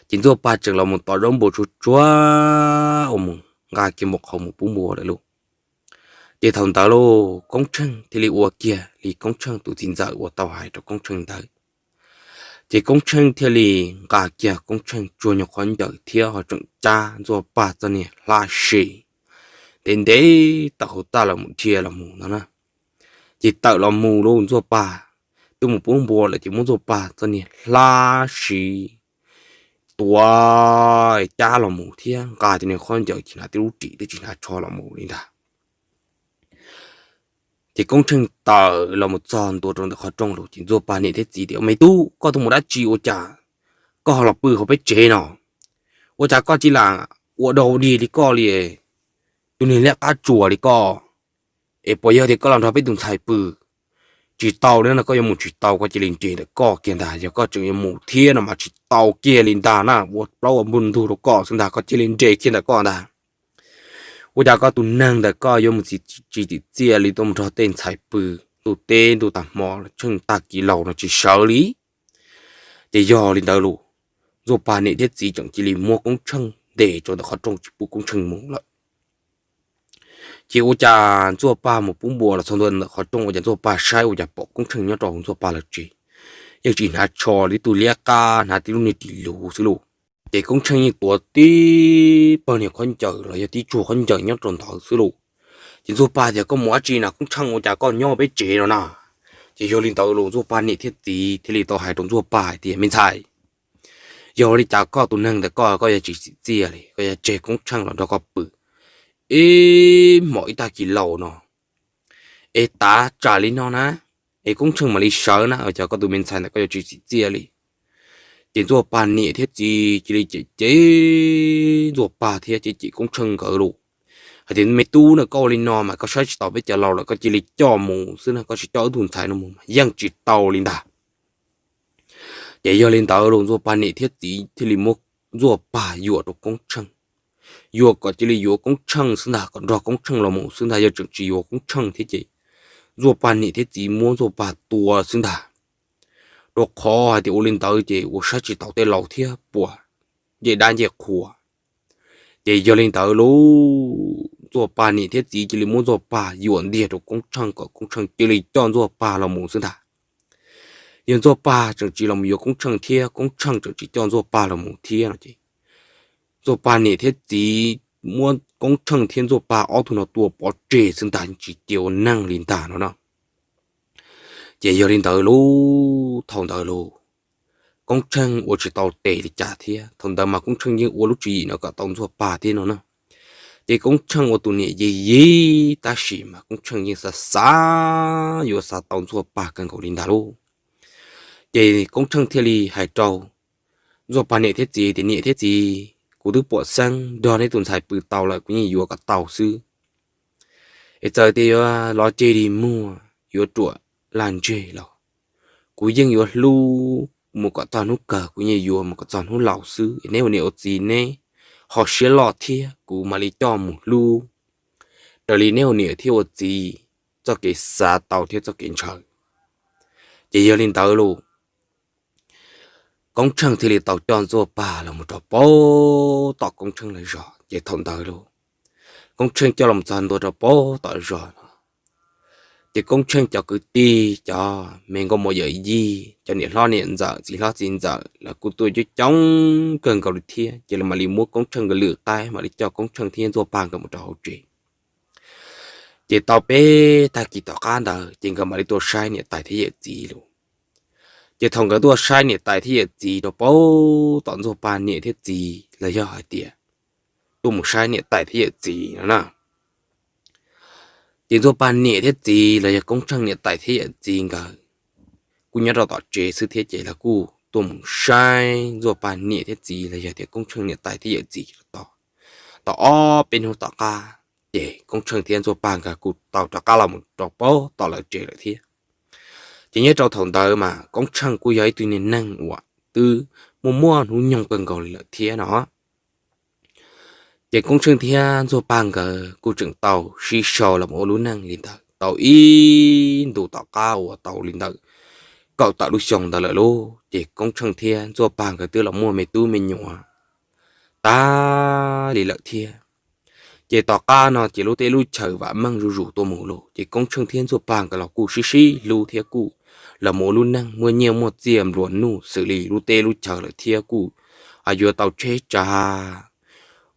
Ces Ntxuaj Paj tseem los mus tos zaub npua tsuag tsuag uas mus nqa kiag npua qhauv mus pub npua lawm lauj. Ces thaum ntawd lauj, Koob Tsheej thiaj li ua kiag li Koob Tsheej tus txiv ntxawm uas tau hais rau Koob Tsheej ntawd. Ces Koob Tsheej thiaj li nqa kiag Koob Tsheej tsuag nyuag qhov ncawm thiab ho tseem cab Ntxuaj Pag txoj niag hlab siv ntev ntev tawm hauv txaj los mus dhia los mus no na. Ces tawm los mus lub Ntxuaj Pag twb mus pub npua lawm ces muab Ntxuaj Pag txoj niag hlab siv tua cab los mus thiab nqa cov niag qhov ncawm ces hnav tib lub ris twb tsis hnav tsho los mus li ntag. Ces Koob Tsheej tawm los mus txog ntua rau ntawm qhov rooj lawm ces Ntxuaj Pag niam thiab txiv tias, Me tub, koj tuaj mus dab tsi ua cas koj ho los pw hauv peb tsev no? Ua cas koj cia li ua dog dig li koj li, tus niag liab qab tsuas li koj? Es puas yog tias koj los nrog peb tus ntxhais pw? Tsis tau li no, koj yuav mus tsis tau, koj cia li nres ntawm koj kiag ntag. Yog koj tseem yuav mus thiab no mas tsis tau kiag li ntag na, ua plaub ua npug ntug rau koj xwb ntag, koj cia li nres kiag ntawm koj ntag. Ua cas koj tus neeg ntawm koj yuav mus tsis tsim txiaj li, tuaj mus nrog tej ntxhais pw ntuj teb ntuj tag hmo los tsheej tag kis laus no tsis sawv li. Ces yog li ntawd los Ntxuaj Pag niam thiab txiv tseem cia li muab Koob Tsheej ntes rau ntawm qhov rooj tsis pub Koob Tsheej mus lawm. Ces ua cas Ntxuaj Pag mus pub npua los txog ntua ntawm qhov rooj ua cas Ntxuaj Pag saib ua cas pom Koob Tsheej nyob rau Ntxuaj Pag lawv tsev, yeej tsis hnav tsho li, tib tug liab qab hnav tib lub niag ris luv xwb lauj. Ces Koob Tsheej yeej tuav tib pawg niag qhov ncawm los yog tib tsuag qhov ncawm nyob rau ntawd xwb lauj. Ces Ntxuaj Pag tias, Koj mus dab tsi na Koob Tsheej, ua cas koj nyob peb tsev no na? Ces yog li ntawd los Ntxuaj Pag niam thiab txiv thiaj li tau hais rau Ntxuaj Pag hais tias, Me ntxhais, yog li cas koj tus neeg ntawm koj, koj yuav tsis tsim txiaj li, koj yuav tseg Koob Tsheej los nrog koj pw ib hmos ib tag kis laus no, es tav tsam li no na, es Koob Tsheej mam li sawv na, ua cas koj tus me ntxhais ntawm koj yuav tsis tsim txiaj li? Ces Ntxuaj Pag niam thiab txiv cia li cem cem Ntxuaj Pag thiab cem cem Koob Tsheej nkawd lauj, hais tias, Me tub na, koj ua li no mas koj saib tsis taus peb cov laus lawm, koj cia li coj mus xwb na, koj tsis coj wb tug ntxhais no mus mas yeej tsis tau li ntag. Ces yog li ntawd los Ntxuaj Pag niam thiab txiv thiaj li muab Ntxuaj Pag yuam rau Koob Tsheej, yuam kom cia li yuav Koob Tsheej xwb ntag, kom nrog Koob Tsheej los mus xwb ntag. Yog tseem tsis yuav Koob Tsheej thiab ces Ntxuaj Pag niam thiab txiv muab Ntxuaj Pag tua xwb ntag, rau qhov hais tias ua li ntawd ces ua saib tsis taus tej laus thiab puas ncej dab ncej qhua. Ces yog li ntawd los Ntxuaj Pag niam thiab txiv cia li muab Ntxuaj Pag yuam ntiag rau Koob Tsheej kom Koob Tsheej cia li coj Ntxuaj Pag los mus xwb ntag. Yog Ntxuaj Pag tseem tsis los mus yuav Koob Tsheej thiab Koob Tsheej tseem tsis coj Ntxuaj Pag los mus thiab no ces Ntxuaj Pag niam thiab txiv muab Koob Tsheej thiab Ntxuaj Pag ob tug no tua pov tseg xwb ntag, tsis cia ua neeg li ntag no na. Ces yog li ntawd los thaum ntawd los Koob Tsheej ua tsis tau tes li cas thiab, thaum ntawd mas Koob Tsheej yeej ua lub tswv yim no kom tau Ntxuaj Pag thiab no na. Ces Koob Tsheej ua tus niam yig yig tab sis mas Koob Tsheej yeej xav xav yuav xav tau Ntxuaj Pag kawg nkaus li ntag lauj. Ces Koob Tsheej thiaj li hais rau Ntxuaj Pag niam thiab txiv tias, Niam thiab txiv, kuv twb pom xeeb nrog neb tus ntxhais pw tau lawm, kuv yeej yuav kom tau xwb. Es txawm tias yuav los ceg li muag, yuav ruam laj ntseg los kuv yeej yuav hlub mus kom txog hnub kawg, kuv yeej yuav mus kom txog hnub laus xwb. Es neb ua niam ua txiv neb ho siab loj thiab, kuv mam li coj mus hlub raws li neb ua niam thiab ua txiv txoj kev xav tau thiab txoj kev ntshaw. Ces yog li ntawd los Koob Tsheej thiaj li tau coj Ntxuaj Pag los mus rau pem tom Koob Tsheej lawv zos. Ces thaum ntawd los Koob Tsheej coj los txog ntua rau pem tom zos no, ces Koob Tsheej cov kwv tij, cov me nkauj muam yawm yij, cov niam hlob niam ntxawm, txiv hlob txiv ntxawm lawv kuj tuaj coob coob kawg nkaus li thiab. Ces lawv mam li muab Koob Tsheej nkawd lwm qaib, mam li coj Koob Tsheej thiab Ntxuaj Pag nkawd mus rau hauv tsev. Ces tau peb tag kis tom qab ntawd ces nkawd mam li tuaj saib niam tais thiab yawm txiv los. Ces thaum nkawd tuaj saib niam tais thiab yawm txiv rau pem tom Ntxuaj Pag niam thiab txiv los yog hais tias tuaj mus saib niam tais thiab yawm txiv no na, ces Ntxuaj Pag niam thiab txiv los yog Koob Tsheej niam tais thiab yawm txiv nkawd kuj nyob rau tom tsev xwb thiab. Ces lawv kuj tuaj mus saib Ntxuaj Pag niam thiab txiv los yog tias Koob Tsheej niam tais thiab yawm txiv rau tom, tau ob peb hnub tom qab, ces Koob Tsheej thiab Ntxuaj Pag nkawd kuj tau rov qab los mus rau pem tom lawv tsev lawm thiab. Ces nyob rau thaum ntawd mas Koob Tsheej kuj yog ib tug niag neeg uas twb muaj muaj hnub nyoog kawg nkaus li lawm thiab no. Ces Koob Tsheej thiab Ntxuaj Pag nkawd kuj tseem tau sib sau los ua lub neej li ntawd tau ib ntus tom qab uas tau li ntawm kaum tawm lub xyoo ntawd lawm lauj. Ces Koob Tsheej thiab Ntxuaj Pag nkawd twb los muaj me tub me nyuam tag li lawm thiab. Ces tom qab no ces lub teb lub chaw vam meej zuj zus tuaj mus lawm, ces Koob Tsheej thiab Ntxuaj Pag nkawd los kuj sib sib hlub thiab kuj los mus ua lub neej muaj nyiaj muaj txiaj nplua nuj xws li lub teb lub chaw lawm thiab kuj yuav tau tsheb tsav,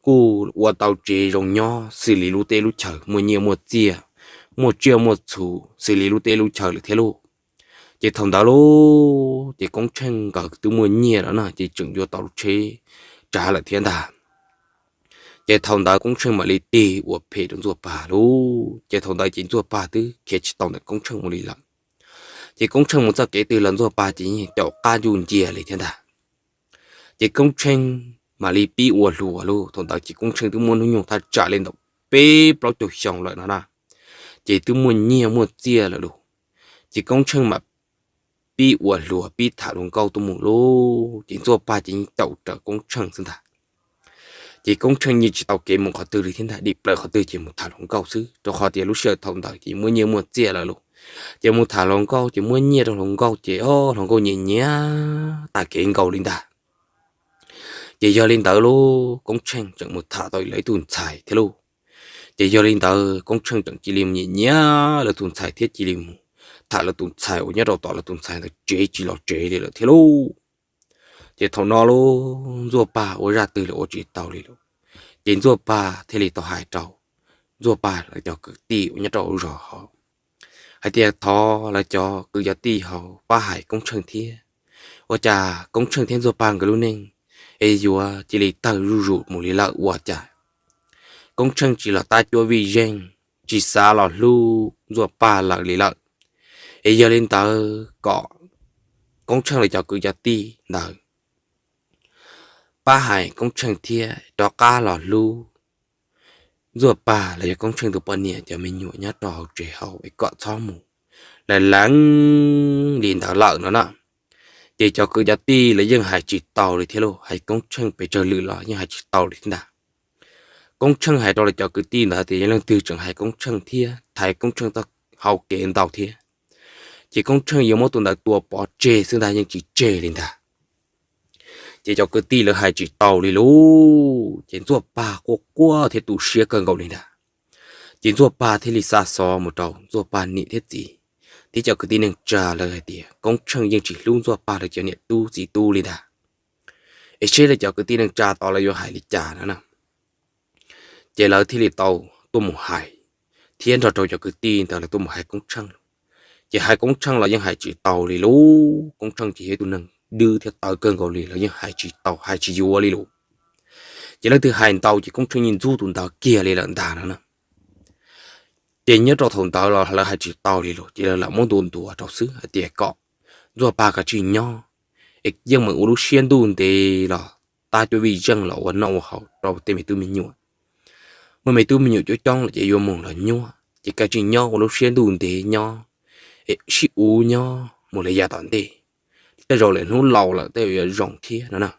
kuj ua tau tsev zoo nyob xws li lub teb lub chaw muaj nyiaj muaj txiaj, muaj tsiaj muaj txhu xws li lub teb lub chaw lawm thiab lauj. Ces thaum ntawd lauj ces Koob Tsheej nkawd twb muaj nyiaj lawm na ces tseem yuav tau tsheb tsav lawm thiab ntag. Ces thaum ntawd Koob Tsheej mam li tig ua phem rau Ntxuaj Pag lauj. Ces thaum ntawd ces Ntxuaj Pag twb khiav tsis tau ntawm Koob Tsheej mus li lawm. Ces Koob Tsheej mus txoj kev twg los Ntxuaj Pag ces yeej caum qab ncuj ncia li thiab ntag. Ces Koob Tsheej mam li pib ua hluas lauj. Thaum ntawd ces Koob Tsheej twb muaj hnub nyoog thaj tsam li ntawm peb plaub caug xyoo lawm no na, ces twb muaj nyiaj muaj txiaj lawm lauj. Ces Koob Tsheej mam pib ua hluas pib tham hluas nkauj tuaj mus lauj. Ces Ntxuaj Pag ces yeej caum raws Koob Tsheej xwb ntag. Ces Koob Tsheej yeej tsis tau kev mus qhov twg li thiab ntag, dim plaws qhov twg ces mus tham hluas nkauj xwb, rau qhov tias lub sij hawm thaum ntawd ces muaj nyiaj muaj txiaj lawm lauj. Ces mus tham hluas nkauj ces muaj nyiaj rau hluas nkauj ces o hluas nkauj nyiam nyiam tas kev nkaus li ntag. Ces yog li ntawd lauj Koob Tsheej tseem mus tham tau lawv ib tug ntxhais thiab lauj. Ces yog li ntawd Koob Tsheej tseem cia li mus nyiam nyiam lawv tus ntxhais thiab cia li mus tham lawv tus ntxhais uas nyob rau tom lawv tus ntxhais ntawd tsev tsis los tsev li lawm thiab lauj. Ces thaum no lauj Ntxuaj Pag ua zaj twg los ua tsis tau li lauj. Ces Ntxuaj Pag thiaj li tau hais rau Ntxuaj Pag lawv cov kwv tij uas nyob rau hauv zos hauv hais tias thov lawv cov kwv cov tij hauv pab hais Koob Tsheej thiab, ua cas Koob Tsheej thiab Ntxuaj Pag nkawd lub neej es yuav cia li tawg zuj zus mus li lawm, ua cas Koob Tsheej tsis los tab cuab vij zeej, tsis xav los hlub Ntxuaj Pag lawm li lawm. Es yog li ntawd kom Koob Tsheej lawv cov kwv cov tij ntawd pab hais Koob Tsheej thiab rov qab los hlub Ntxuaj Pag los yog Koob Tsheej tus poj niam cov me nyuam nyob rau hauv tsev hauv es kom txhob mus lawv leev li ntawd lawm no na. Ces cov kwv cov tij lawv yeej hais tsis tau li thiab lauj, hais Koob Tsheej pes tsawg lwm los yeej hais tsis tau li thiab ntag. Koob Tsheej hais rau lawv cov kwv tij ntawd tias yog leej twg tseem hais Koob Tsheej thiab thaiv Koob Tsheej txoj hau kev ntau thiab, ces Koob Tsheej yuav muab tus ntawd tua pov tseg xwb ntag, yeej tsis tseg li ntag. Ces cov kwv tij lawv hais tsis tau li lauj, ces Ntxuaj Pag quaj quaj thiab tu siab kawg nkaus li ntag. Ces Ntxuaj Pag thiaj li xa xov mus rau Ntxuaj Pag niam thiab txiv thiab cov kwv tij neej tsa lawv hais tias Koob Tsheej yeej tsis hlub Ntxuaj Pag lawv cov niam tub txiv tub li ntag, es seb lawv cov kwv tij neej tsa tod lawv yuav hais li cas no na. Ces lawv thiaj li tau tuaj mus hais thiab nrog rau cov kwv tij ntawd lawv tuaj mus hais Koob Tsheej lauj. Ces hais Koob Tsheej los yeej hais tsis tau li lauj, Koob Tsheej ces yog ib tug neeg dwb thiab tawv kawg nkaus li, los yeej hais tsis tau hais tsis yuav li lauj. Ces leej twg hais ntau ces Koob Tsheej yeej ntxub tus ntawd kiag li lawm ntag no na. Ces nyob rau thaum ntawd los lawv hais tsis tau li lauj, ces lawv lam muab ntuas ntuas rau xwb hais tias kom Ntxuaj Pag kav tsij nyob, es yeej meem ua lub siab ntuj ntev los tab cuab vij zeej los ua noj ua haus rau tej me tub me nyuam. Muaj me tub me nyuam coob coob lawm ces yuav mus los nyuaj, ces kav tsij nyob ua lub siab ntuj ntev nyob, es sib uv nyob mus li yav tom ntej, tej zaum lawm hnub laus lawm tej yuav zoo thiab no na.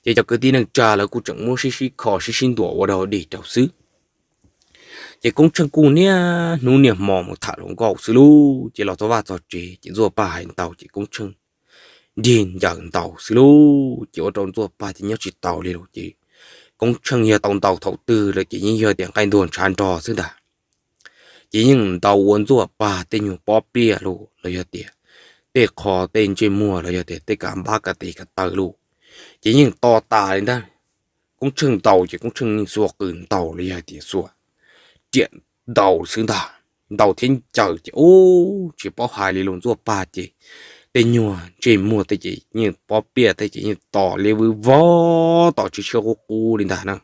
Ces cov kwv tij neej tsa lawv kuj tseem muab sib sib kho sib sib ntuas ua dog dig rau xwb. Ces Koob Tsheej kuj niaj hnub niaj hmo mus tham hluas nkauj xwb lauj, ces los txog vaj txog tsev ces Ntxuaj Pag hais ntau ces Koob Tsheej nrig ncaws ntaus xwb lauj, ces ua rau Ntxuaj Pag ces nyob tsis taus li lauj. Ces Koob Tsheej yog tau ntaus thaum twg lawm ces yeej yog tias nqaij ntuag ntshav nrog xwb ntag. Ces yeej ntaus ua Ntxuaj Pag tej nyuag pob pliaj lauj, los yog tias tej qho tej ntsej muag los yog tias tej kav npab kav tes kav taw lauj, ces yeej to tas li ntag. Koob Tsheej ntaus ces Koob Tsheej yeej xuas qws ntaus los yog tias xuas riam ntaus xwb ntag. Ntaus thiab ncaws ces ub tsis paub hais li lauj, Ntxuaj Pag ces tej nyuag ntsej muag tej ces yeej pob pliaj tej ces yeej to liab vwb vog to tsis tshiab qub qub li ntag na.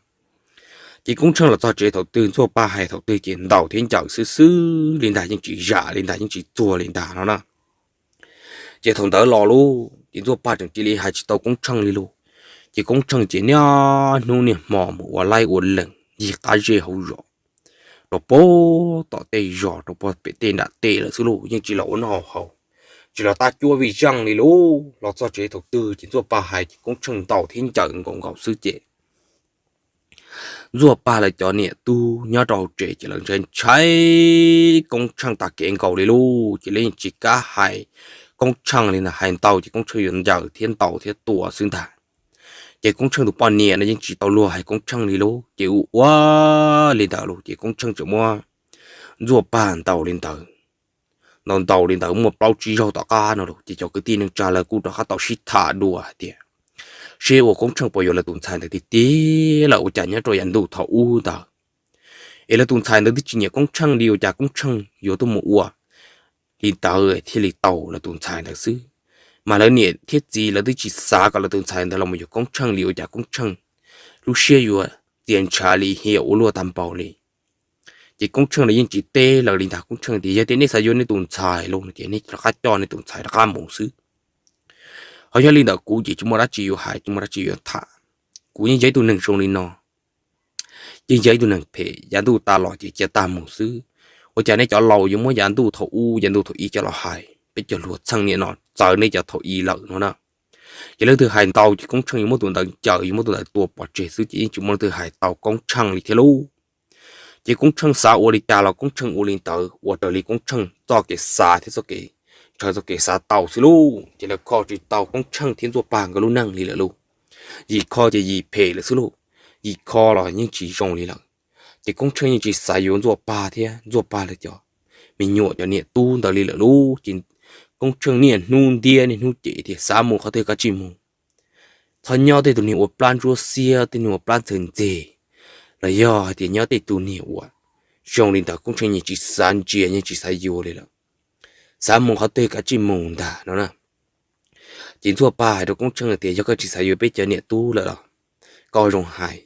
Ces Koob Tsheej los txog tsev thaum twg Ntxuaj Pag hais thaum twg ces ntaus thiab ncaws xwb xwb li ntag, yeej tsis zam li ntag, yeej tsis txuag li ntag no na. Ces thaum ntawd los lauj ces Ntxuaj Pag tseem cia li hais tsis tau Koob Tsheej li lauj. Ces Koob Tsheej ces niaj hnub niaj hmo mus ua laib ua lees ncig qab zej hauv zos rau puag tom tej zos rau puag pem tej nram tej lawm xwb lauj, yeej tsis los ua noj haus, tsis los tab cuab vij zeej li lauj. Los txog tsev thaum twg ces Ntxuaj Pag hais ces Koob Tsheej ntaus thiab ncaws nkaus nkaus xwb ces Ntxuaj Pag lawv cov niam tub nyob rau hauv tsev ces lawv ntshai ntshai Koob Tsheej tag kev nkaus li lauj, ces lawv yeej tsis kam hais Koob Tsheej li ntag, hais ntau ces Koob Tsheej yuav ncaws thiab ntaus thiab tua xwb ntag. Ces Koob Tsheej tus poj niam no yeej tsis tau luag hais Koob Tsheej li lauj, ces ua ua li ntawd lauj, ces Koob Tsheej tseem muab Ntxuaj Pag ntaus li ntawd. ntau ntau li ntawd muaj plaub tsib zaug tom qab no los ces cov kwv tij neej tsa lawv kuj rov qab tau sib tham dua hais tias seb ua Koob Tsheej puas yuav lawv tus ntxhais ntawd tiag tiag lawm ua cas nyob rau yav ntuj thaum ub ntawd es lawv tus ntxhais ntawd twb tsis nyiam Koob Tsheej li ua cas Koob Tsheej yuav tuaj mus ua li ntawd thiaj li tau lawv tus ntxhais ntawd xwb. Mas lawv niam thiab txiv lawv twb tsis xav kom lawv tus ntxhais ntawd los mus yuav Koob Tsheej li ua cas Koob Tsheej lub siab yuav txias ntshav li hiam ua luaj tag npaum li. Ces Koob Tsheej los yeej tsis teb lawv li ntag, Koob Tsheej tias yog tias nej xav yuav nej tus ntxhais los no ces nej rov qab coj nej tus ntxhais rov qab mus xwb. Ho yog li ntawm kuv ces tsis muaj dab tsi yuav hais tsis muaj dab tsi yuav tham. Kuv yeej yog ib tug neeg zoo li no, yeej yog ib tug neeg phem, yav ntuj tas los ces cia tag mus xwb. Ua cas nej cov laus yuav muab yav ntuj thaum ub yav ntuj thaum ib coj los hais peb cov hluas txheej niaj no txawv nej cov thaum ub lawm no na. Ces leej twg hais ntau ces Koob Tsheej yuav muab tus ntawd ncaws yuav muab tus ntawd tua pov tseg xwb ces yeej tsis muaj leej twg hais tau Koob Tsheej li thiab lauj. Ces Koob Tsheej xav ua li cas los Koob Tsheej ua li ntawd ua raws li Koob Tsheej txoj kev xav thiab txoj kev ntshaw txoj kev xav tau xwb lauj. Ces lawv kho tsis tau Koob Tsheej thiab Ntxuaj Pag nkawd lub neej li lawm lauj. Yim kho ces yim phem lawm xwb lauj, yim kho los yeej tsis zoo li lawm. Ces Koob Tsheej yeej tsis xav yuav Ntxuaj Pag thiab Ntxuaj Pag lawv cov me nyuam cov niam tub ntawd li lawm lauj. Ces Koob Tsheej niaj hnub ntiab niaj hnub cem tias xav mus qhov twg kav tsij mus, txhob nyob tej tug niag ua plab ntsuab xiab tej niag ua plab ntxhawv ntxeg, los yog hais tias nyob tej tug niag uas zoo li ntawd Koob Tsheej yeej tsis xav ntsia yeej tsis xav yuav li lawm. Xav mus qhov twg kav tsij mus ntag no na. Ces Ntxuaj Pag hais rau Koob Tsheej tias yog koj tsis xav yuav peb cov niam tub lawm los koj zoo hais,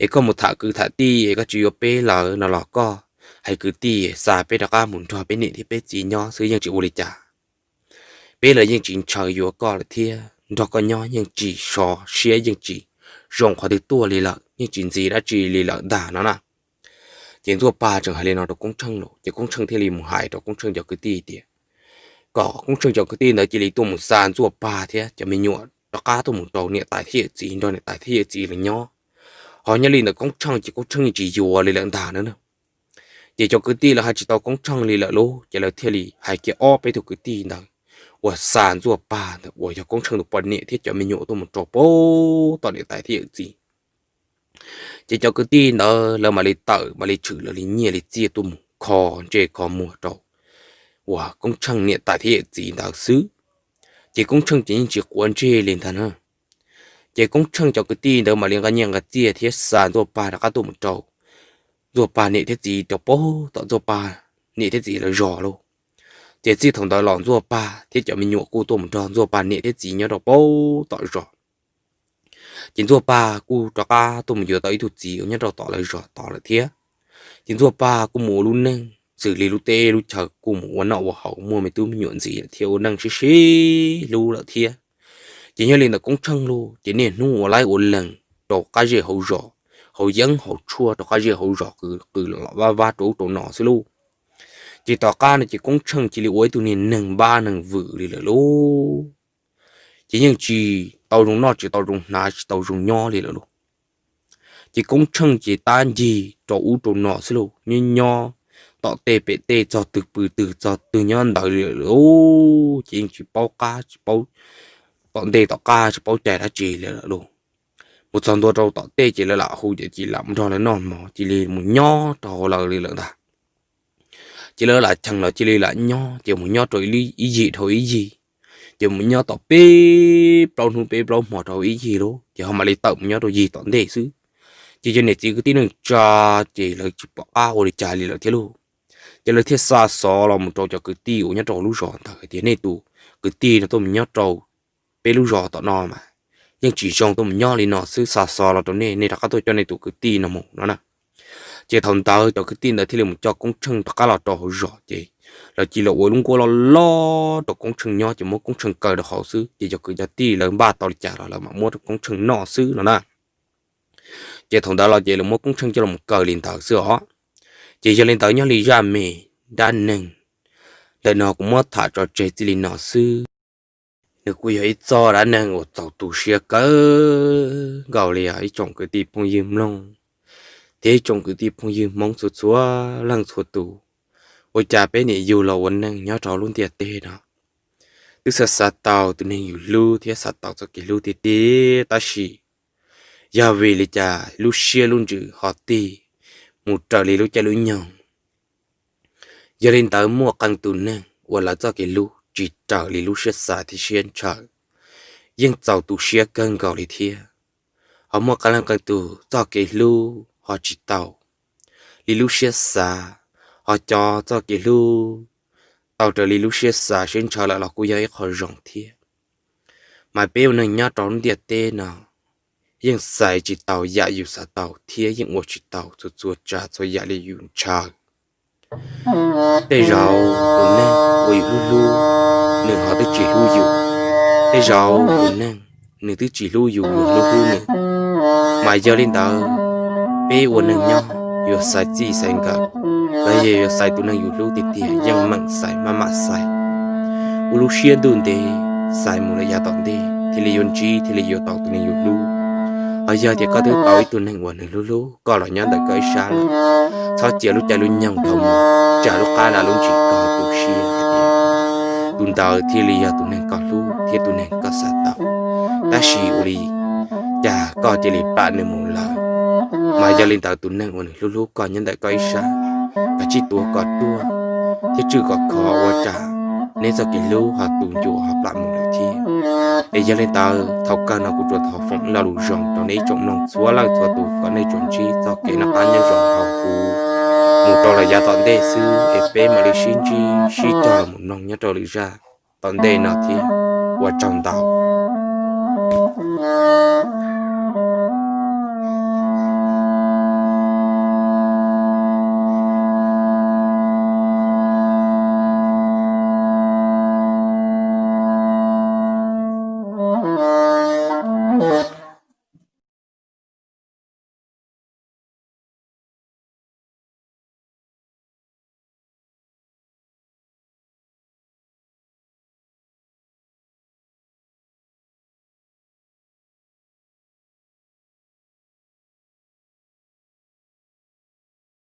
es koj mus tham kwv tham tij es koj tsis yuav peb lawm no los koj hais kwv tij xa peb rov qab mus nrog peb niam thiab peb txiv nyob xwb yeej tsis ua li cas. Peb los yeej tsis ntshaw yuav koj lawm thiab nrog koj nyob yeej tsis sov siab yeej tsis zoo qhov twg tuaj li lawm yeej tsis ntxiv dab tsi li lawm ntag no na. Ces Ntxuaj Pag tseem hais li no rau Koob Tsheej lawm ces Koob Tsheej thiaj li mus hais rau Koob Tsheej cov kwv tij tias kom Koob Tsheej cov kwv tij ntawd cia li tuaj mus xa Ntxuaj Pag thiab cov me nyuam rov qab tuaj mus rau niam tais thiab yawm txiv nrog niam tais thiab yawm txiv lawv nyob. Ho nyob li ntawm Koob Tsheej ces Koob Tsheej yeej tsis yuav li lawm ntag na. Ces cov kwv tij lawv hais tsis tau Koob Tsheej li lawm lauj ces lawv thiaj li hais kiag ob peb tug kwv tij ntawd uas xa Ntxuaj Pag ntawd uas yog Koob Tsheej tus poj niam thiab cov me nyuam tuaj mus rau pem tom niam tais thiab yawm txiv. Ces cov kwv tij ntawd lawv mam li tawm mam li tshwm lawv li nyiaj li txiaj tuaj mus kho ntsej kho muag rau uas Koob Tsheej niam tais thiab yawm txiv ntawd xwb. Ces Koob Tsheej ces yeej tsis quav ntsej li ntag na. Ces Koob Tsheej cov kwv tij ntawd mam li nqa nyiaj nqa txiaj thiab xa Ntxuaj Pag rov qab tuaj mus rau Ntxuaj Pag niam thiab txiv rau pem tom Ntxuaj Pag niam thiab txiv lawv zos lauj. Ces txij thaum ntawd los Ntxuaj Pag thiab cov me nyuam kuj tuaj mus nrog Ntxuaj Pag niam thiab txiv nyob rau pem tom zos. Ces Ntxuaj Pag kuj rov qab tuaj mus yuav tau ib tug txiv uas nyob rau tom lawv zos tod lawm thiab. Ces Ntxuaj Pag kuj mus ua lub neej xws li lub teb lub chaw kuj mus ua noj ua haus muaj me tub me nyuam ntxiv thiab ua neej sib sib hlub lawm thiab. Ces yog li ntawm Koob Tsheej lauj ces niaj hnub ua laib ua lees rau qab zej hauv zos, haus yeeb haus tshuaj rau qab zej hauv zos qw qw los los vab vab rau ub rau no xwb lauj. Ces tom qab no ces Koob Tsheej cia li ua ib tug niag neeg npab neeg vwm li lawm lauj. Ces yeej tsis tau zoo noj tsis tau zoo hnav tsis tau zoo nyob li lawm lauj. Ces Koob Tsheej ces tab ncig rau ub rau no xwb lauj, nyob nyob tom tej pem tej txog twg pw twg txog twg nyob ntawd li lawm lauj. Ces yeej tsis paub qab tsis paub tom ntej tom qab tsis paub cai dab tsi li lawm lauj. Mus txog ntua rau tom tej ces lawv lam hu ces cia li lam nrog lawv noj mov cia li mus nyob rau hauv lawv li lawm ntag. Ces lawv lam cheem los cia li lam nyob ces mus nyob rau ib yig dhau ib yig, ces mus nyob tom peb plaub hnub peb plaub hmo rau ib yig lauj ces ho mam li tawm mus nyob rau yig tom ntej xwb. Ces cov niam txiv kwv tij neej tsa ces lawv tsis pom qab ua li cas li lawm thiab lauj. Ces lawv thiaj xa xov los mus rau cov kwv tij uas nyob rau lub zos ntawd hais tias nej tus kwv tij no tuaj mus nyob rau peb lub zos tom no mas yeej tsis zoo tuaj mus nyob li no xwb, xa xov los rau nej, nej rov qab tuaj coj nej tus kwv tij no mus no na. Ces thaum ntawd cov kwv tij ntawd thiaj li mus coj Koob Tsheej rov qab los rau hauv zos ces lawv cia li ua lub nkuaj loj loj rau Koob Tsheej nyob ces muab Koob Tsheej kaw rau hauv xwb ces cov kwv cov tij lawv npaj tau li cas los lawv mam muab rau Koob Tsheej noj xwb no na. Ces thaum ntawd los ces lawv muab Koob Tsheej coj los kaw li ntawd xwb os. Ces yog li ntawd nyob li zaj me dab neeg ntawm no kuv muab tham tso tseg txij li no xwb. Nws kuj yog ib txoj dab neeg uas txaus tu siab kawg nkaus li os ib tsoom kwv tij phooj ywg mloog thiab ib tsoom kwv tij phooj ywg Hmoob txhua txhua leej txhua tus. Ua cas peb niam yug los ua neej nyob rau lub ntiaj teb no twb xav xav tau tus neeg yus hlub thiab xav tau txoj kev hlub tiag tiag tab sis yog vim li cas lub siab lub ntsws ho tig mus raws li lub caij lub nyoog. Yog li ntawd muaj qee tus neeg uas lawv txoj kev hlub tsis raws li lub siab xav thiab siab ntshaw, yeej txaus tu siab kawg nkaus li thiab. Ho muaj qee leej qee tus txoj kev hlub ho tsis tau li lub siab xav, ho cov txoj kev hlub tau raws li lub siab xav siab ntshaw lawm los kuj yog ib qho zoo thiab. Mas peb ua neeg nyob rau lub ntiaj teb no yeej xaiv tsis tau yam yus xav tau thiab yeej ua tsis tau txhua txhua tsav txhua yam li yus ntshaw. Tej zaum tus neeg uas yus hlub hlub, nws ho twb tsis hlub yus. Tej zaum tus neeg nws twb tsis hlub yus, yus hlub hlub nws. Mas yog li ntawd, peb ua neeg nyob yuav xaiv txij xaiv nkawm, los yog yuav xaiv tus neeg yus hlub tiag tiag yeej meem xaiv maj mam xaiv, ua lub siab ntuj ntev xaiv mus lawm yav tom ntej thiaj li yuav ntsib thiaj li yuav tau tus neeg yus hlub. Ho yog tias koj twb tau ib tug neeg uas nws hlub hlub koj los nyob ntawm koj ib sab lawm, txhob cia lub caij lub nyoog dhau mus, tsam lub qab lam lub ntsis koj tu siab hais tias tus ntawd thiaj li yog tus neeg koj hlub thiab tus neeg koj xav tau. Tab sis ua li cas koj cia li pam nws mus lawm. Mas yog li ntawd tus neeg uas nws hlub hlub koj nyob ntawm koj ib sab, kav tsij tuav kom ruaj thiab tswj kom khov ua cas neb txoj kev hlub ho tu ncua ho plam mus lawm thiab. Es yog li ntawd thaum kawg no kuv tsuas thov foom lo lus zoo rau nej ib tsoom mloog txhua leej txhua tus kom nej tsuas ntsib txoj kev noj qab nyob zoo hauv huv mus rau lawm yav tom ntej xwb es peb mam li sib ntsib sib cog los mus mloog nyob rau lwm zaj tom ntej no thiab. Ua tsaug ntau.